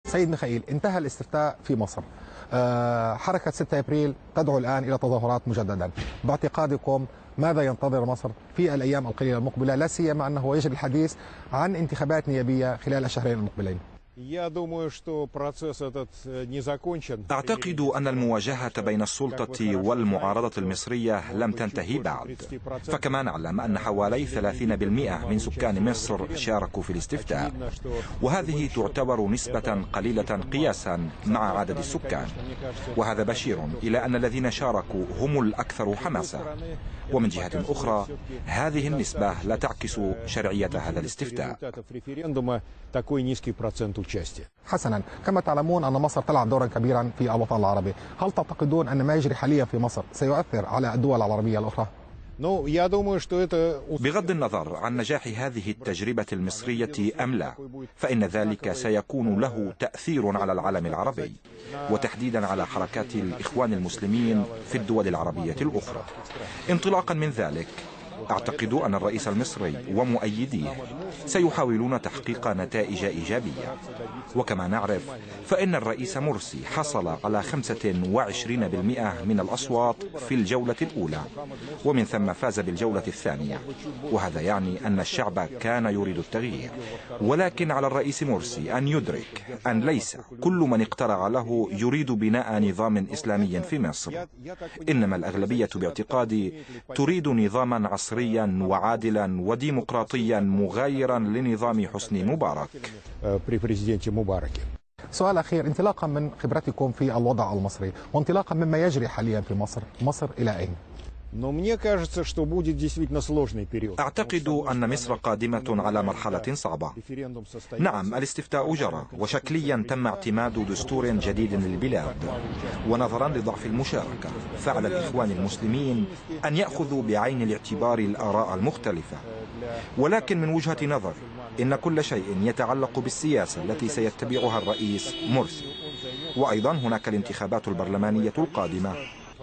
سيد ميخائيل، انتهى الاستفتاء في مصر. حركة 6 أبريل تدعو الآن إلى تظاهرات مجددا. باعتقادكم ماذا ينتظر مصر في الأيام القليلة المقبلة، لا سيما أنه يجري الحديث عن انتخابات نيابية خلال الشهرين المقبلين؟ أعتقد أن المواجهة بين السلطة والمعارضة المصرية لم تنتهي بعد، فكما نعلم أن حوالي 30% من سكان مصر شاركوا في الاستفتاء، وهذه تعتبر نسبة قليلة قياسا مع عدد السكان، وهذا بشير إلى أن الذين شاركوا هم الأكثر حماسة. ومن جهة أخرى هذه النسبة لا تعكس شرعية هذا الاستفتاء. حسنا، كما تعلمون أن مصر تلعب دورا كبيرا في الوطن العربي، هل تعتقدون أن ما يجري حاليا في مصر سيؤثر على الدول العربية الأخرى؟ بغض النظر عن نجاح هذه التجربة المصرية أم لا، فإن ذلك سيكون له تأثير على العالم العربي، وتحديدا على حركات الإخوان المسلمين في الدول العربية الأخرى. انطلاقا من ذلك، أعتقد أن الرئيس المصري ومؤيديه سيحاولون تحقيق نتائج إيجابية، وكما نعرف فإن الرئيس مرسي حصل على 25% من الأصوات في الجولة الأولى، ومن ثم فاز بالجولة الثانية، وهذا يعني أن الشعب كان يريد التغيير. ولكن على الرئيس مرسي أن يدرك أن ليس كل من اقترع له يريد بناء نظام إسلامي في مصر، إنما الأغلبية باعتقادي تريد نظاما عصريا وعادلا وديمقراطيا مغايرا لنظام حسني مبارك. سؤال أخير، انطلاقا من خبرتكم في الوضع المصري وانطلاقا مما يجري حاليا في مصر إلى أين؟ أعتقد أن مصر قادمة على مرحلة صعبة. نعم، الاستفتاء جرى، وشكليا تم اعتماد دستور جديد للبلاد، ونظرا لضعف المشاركة فعلى الإخوان المسلمين أن يأخذوا بعين الاعتبار الآراء المختلفة. ولكن من وجهة نظر إن كل شيء يتعلق بالسياسة التي سيتبعها الرئيس مرسي، وأيضا هناك الانتخابات البرلمانية القادمة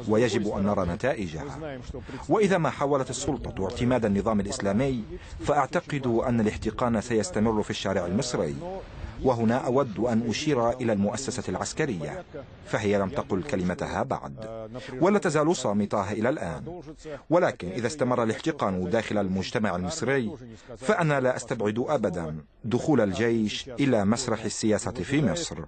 ويجب أن نرى نتائجها. وإذا ما حاولت السلطة اعتماد النظام الإسلامي فأعتقد أن الاحتقان سيستمر في الشارع المصري. وهنا أود أن أشير إلى المؤسسة العسكرية، فهي لم تقل كلمتها بعد ولا تزال صامتة إلى الآن. ولكن إذا استمر الاحتقان داخل المجتمع المصري فأنا لا أستبعد أبدا دخول الجيش إلى مسرح السياسة في مصر.